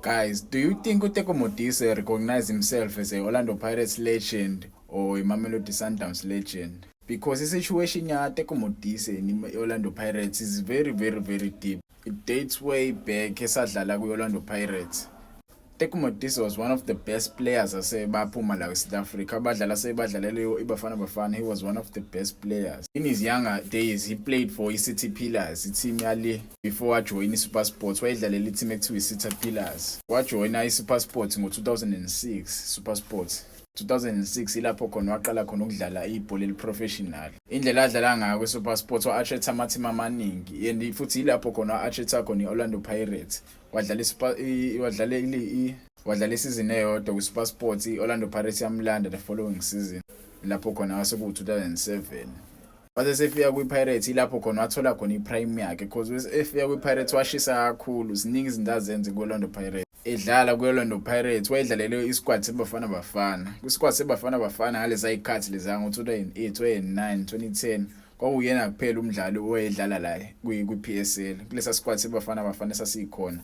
Guys, do you think uTeko Modise recognize himself as a Orlando Pirates legend or a Mamelodi Sundowns legend? Because the situation ya Teko Modise in Orlando Pirates is very, very, very deep. It dates way back esadlala kwi-Orlando Pirates. Teko Modise was one of the best players asebaphuma la e-South Africa, abadlala sebadlalele iBafana Bafana. He was one of the best players. In his younger days, he played for i-City Pillars, i-team yale before ajoyina i-SuperSport. Wayedlalela i-team ekuthiwa i-City Pillars. Wajoyina i-SuperSport ngo-2006. SuperSport 2006 ilapho khona waqala khona ukudlala ibhola eliprofessional. Indlela adlala ngayo kwi-SuperSport, wa-attract ama-team amaningi, and futhi ilapho khona wa-attract khona i-Orlando Pirates. Wadlala isizini eyodwa kwi-SuperSport, i-Orlando Pirates yamlanda the following season, lapho khona wase ku-2007. Wase sefika kwi-Pirates, ilapho khona wathola khona i-prime yakhe, because efika kwi-Pirates washisa kakhulu. Ziningi izinto azenze ku-Orlando Pirates. Edlala kwi-Orlando Pirates, wayedlalele isquad seBafana Bafana. Kwisquad seBafana Bafana ngaleza zikhathi leza ngo-2008, 2009, 2010, kwakuyena kuphela umdlali owayedlala la kwi-PSL kulesa squad seBafana Bafana esasikhona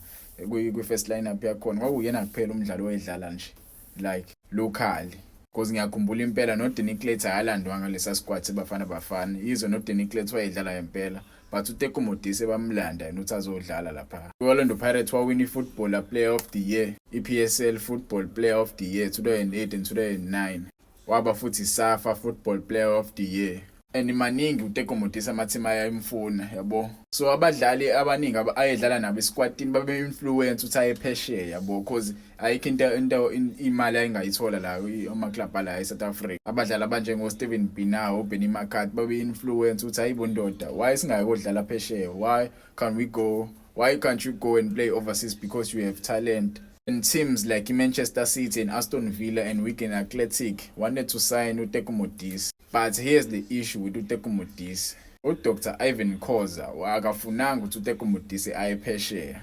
kwi-first lineup yakhona. Kwakuyena kuphela umdlali owayedlala nje like locally, because ngiyakhumbula impela noDanny Klate akalandwanga ngalesa squad seBafana Bafana. Yizo noDanny Klate wayedlala ngempela, but uTeko Modise bamlanda yena ukuthi azodlala lapha. Orlando Pirates wawina i-Footballer Player of the Year, i-PSL Football Player of the Year 2008 and 2009. Waba futhi SAFA Football Player of the Year. And maningi uTeko Modise ama-team ayemfuna, yabo. So abadlali abaningi ayedlala nabo esquadini babe influence ukuthi aye phesheya, yabo, because ayikho into imali ayengayithola la ama-club ala eSouth Africa. Abadlali abanjengo Steven Pienaar, uBenny McCarthy babe influence ukuthi, "Hayibo ndoda, why singayi kodlala phesheya? Why can't we go? Why can't you go and play overseas because you have talent?" And teams like Manchester City and Aston Villa and Wigan Athletic wanted to sign uTeko Modise. But here's the issue with uTeko Modise. UDr Irvin Khoza akafunanga ukuthi uTeko Modise aye phesheya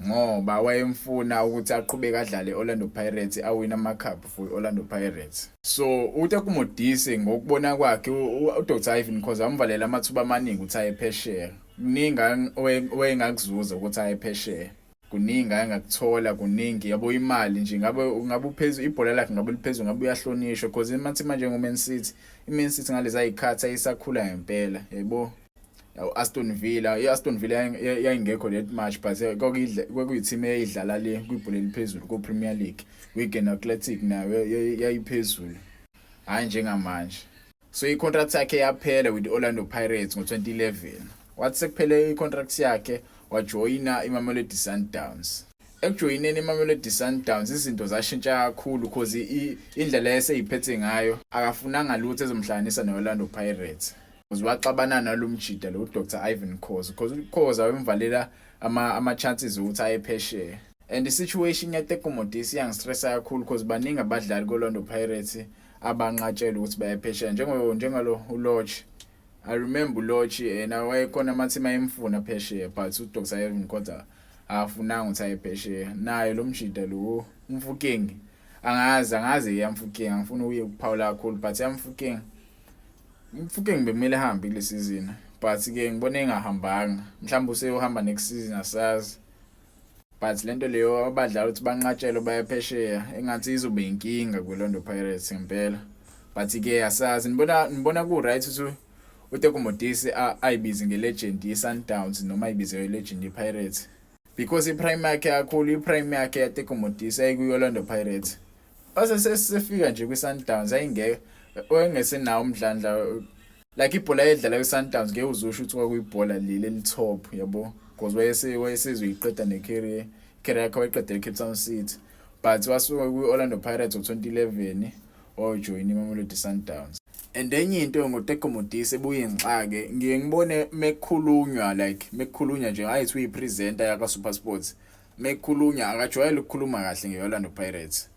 ngoba wayemfuna ukuthi aqhubeke adlale Orlando Pirates, awine ama-cup for Orlando Pirates. So uTeko Modise, ngokubona kwakhe, uDr Irvin Khoza amvalela amathuba amaningi ukuthi aye phesheya. Kuningi owayengakuzuza ukuthi aye phesheya, kuningi ayengakuthola, kuningi, yabo, imali nje, ngabe ngabe uphezulu, ibhola lakhe ngabe liphezulu, ngabe uyahlonishwa, because emathima njengo-Man City, i-Man City ngalezi ayikhathi ayisakhula ngempela, yabo. Aston Villa, i-Aston Villa yayingekho that much, but kwakuyi-team eyayidlala le kwibhola eliphezulu ku-Premier League. Wigan Athletic nayo yayiphezulu, hhayi njengamanje. So i-contract yakhe yaphela with Orlando Pirates ngo-2011. Wathi sekuphele i-contract yakhe, wajoyina iMamelodi Sundowns. Ekujoyineni iMamelodi Sundowns, izinto zashintsha kakhulu, because indlela eseyiphethe ngayo, akafunanga lutho ezomhlanganisa ne-Orlando Pirates, because waxabana nalomjida lo Dr Irvin Khoza, because uKhoza wemvalela ama chances ukuthi aye phesheya. And the situation yaTeko Modise iyangistressa kakhulu, because baningi abadlali ko-Orlando Pirates abanqatshelwa ukuthi baye phesheya, njengalo uLorch. I remember uLorch yena wayekhona ama-team ayemfuna phesheya, but uDr Irvin Khoza akafunanga ukuthi aye phesheya. Naye lo mjida lo uMofokeng, angazi yaMofokeng, angifuni uye ukuphawula kakhulu, but yaMofokeng, uMofokeng bekumele ahambe kule season, but ke ngibone engahambanga. Mhlawumbe useyohamba next season, asazi. But lento leyo abadlali ukuthi banqatshelwe baye phesheya, engathi izobe inkinga kwi-Orlando Pirates ngempela, but ke asazi. Nibona ku right ukuthi uTeko Modise ayibize ngelegend ye-Sundowns noma ayibize ngelegend ye-Pirates? Because i-prime yakhe kakhulu, i-prime yakhe yaTeko Modise ayikuyi-Orlando Pirates. Base sesifika nje kwi-Sundowns, ayingeke oyengesenawo umdlandla, like ibhola ayedlala kwi-Sundowns ngeke uzusho ukuthi kwakuyibhola leli eli-top, yabo, because wayesezoyiqeda ne-career career yakhe, wayiqeda e-Cape Town City, but wasuka kwi-Orlando Pirates ngo-2011 wayojoyina iMamelodi Sundowns. And enye into ngoTeko Modise ebuye ingixake, ngiye ngibone mekukhulunywa, like mekukhulunywa nje, ayithi uyi-presenter yaka SuperSports, mekukhulunywa akajwayele ukukhuluma kahle nge-Orlando Pirates.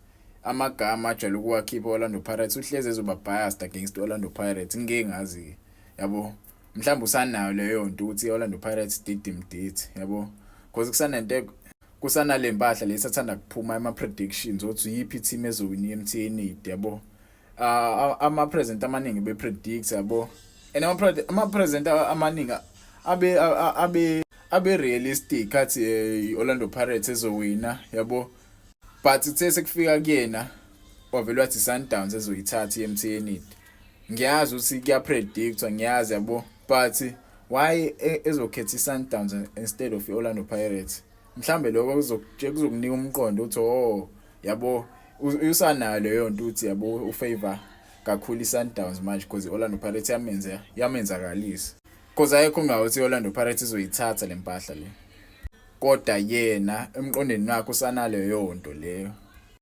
Amagama ajwayele ukuwakhipha Orlando Pirates, uhlezi ezoba biased against Orlando Pirates. Ngike ngazi, yabo, mhlawumbe usanayo leyo nto ukuthi i-Orlando Pirates did him did, yabo, because kusanento, kusanale mpahla lesathanda kuphuma ama predictions ukuthi yiphi team ezowina i-MTN 8, yabo. Ama presenter amaningi be predict, yabo, and ama presenter amaningi abe abe Abe realistic athi iOrlando Pirates ezowina, yabo, but kuthe sekufika kuyena wavele wathi Sundowns ezoyithatha iMTN. Ngiyazi ukuthi kuya-predictwa, ngiyazi, yabo, but why ezokhetha iSundowns instead of iOrlando Pirates? Mhlambe lokho kuzokunika umqondo uthi, oh yabo, usanayo leyo nto uthi, yabo, u-favor kakhulu iSundowns manje because iOrlando Pirates yamenza yamenzakalisa, because ayekho ngawo ukuthi iOrlando Pirates izoyithatha lempahla le, kodwa yena emqondweni wakhe usanaleyo nto leyo.